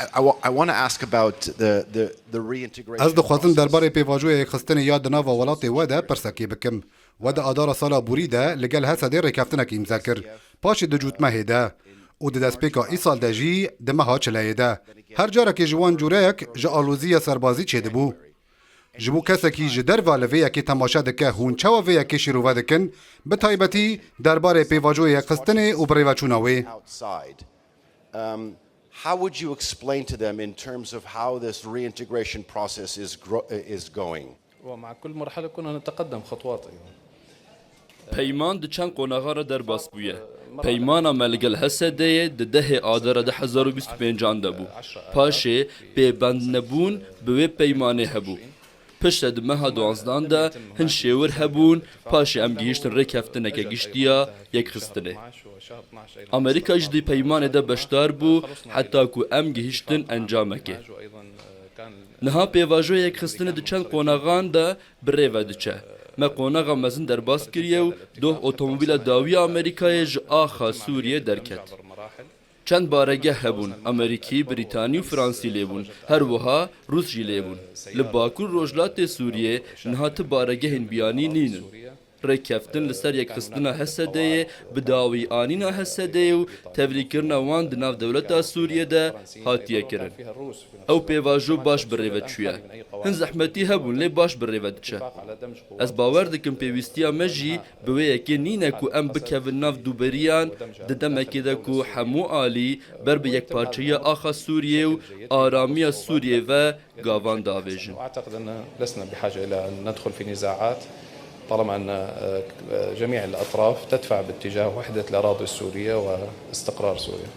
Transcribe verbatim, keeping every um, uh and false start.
I, I, wa- I want to ask about the, the, the reintegration Ez dixwazim process. derbarê pêvajoya yekxistinê ya di nava welatê we de pirsekê bikim. We di adara sala borî de li gel Hesedê rêkeftinek îmze kir. Paşê di cûtmehê de û di destpêka îsal de jî di meha çileyê de. Her carekê ji wan cûrek ji aloziya serbazî çêdibû. Ji bo kesekî ji derve li vê yekê temaşe dike, hûn çawa vê yekê şîrove dikin, bi taybetî derbarê pêvajoyê yekxistinê û birêveçûna wê? Outside. Um, how would you explain to them in terms of how this reintegration process is gro- is going? ومع كل مرحلة كنا نتقدم خطوات أيضا. Peyman di çend qonaxan re derbas bûye. Peymana me li gel H S D'yê di dehê Adara du hezar û bîst û pêncan de bû. Paşê pêbendnebûn bi wê peymanê hebû. Piştre di meha duwanzdan de hin şêwir hebûn, paşê em gihîştin rêkeftineke giştî ya yekxistinê. Amerîka jî di peymanê de beşdar bû, heta ku em gihîştin encamekê. Niha pêvajoya yekxistinê di çend qonaxan de bi rê ve diçe. Me qonaxa mezin derbas kiriye û doh otomobîla dawî ya Amerîkayê ji axa Sûriyê derket. Çend baregeh hebûn, Amerîkî, Brîtanî û Fransî lê bûn, her wiha Rûs jî lê bûn. Li Bakur Rojhilatê Sûriyê niha ti baregehên biyanî nînin. Rêkeftin li ser yekxistina H S D'yê, bi dawî anîna H S D'yê û tevlîkirina wan di nav dewleta Sûriyê de hatiye kirin. Ew pêvajo baş bi rê ve çûye. Hin zehmetî hebûn, lê baş bi rê ve diçe. Ez bawer dikim pêwîstiya me jî bi wê yekê nîne ku em bikevin nav dûberiyan di demekê de ku hemû alî ber bi yekparçeyiya axa Sûriyê û aramiya Sûriyê ve gavan davêjin. وأعتقد أن لسنا بحاجة إلى أن ندخل في نزاعات طالما أن، آه، جميع الأطراف تدفع باتجاه وحدة الأراضي السورية واستقرار سوريا.